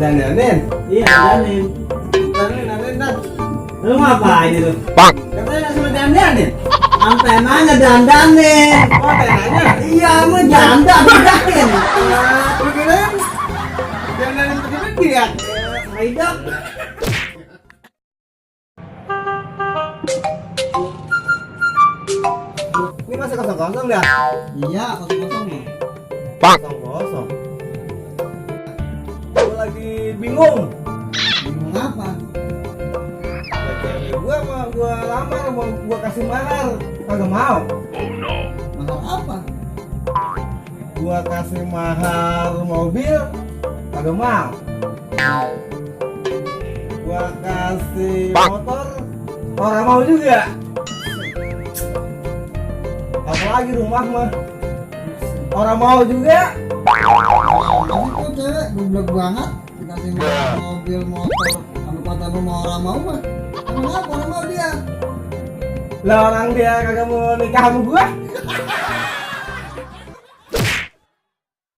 dandanin. Iya, dandanin. Dandanin. Lu ngapain itu? Katanya suruh dandanin. Sampai mana dandanin? Oh, tenanya. Iya, mau dandanin. Lu kirain dandanin begini dia. Aida. Ini masih kosong-kosong dah. Iya, kosong-kosong nih. Kosong-kosong. Gua lagi bingung. Bingung apa? Cewek gua lamar mau gua kasih mahar, kagak mau. Mahal apa? Gua kasih mahar mobil, kagak mau. Gua kasih motor, orang mau juga. Apalagi rumah mah, orang mau juga. Tapi kok cewek goblok banget dikasih mobil motor sampai kata lu mau orang mau mah. Emang apa orang mau dia? Lah orang dia kagak mau nikah sama gua.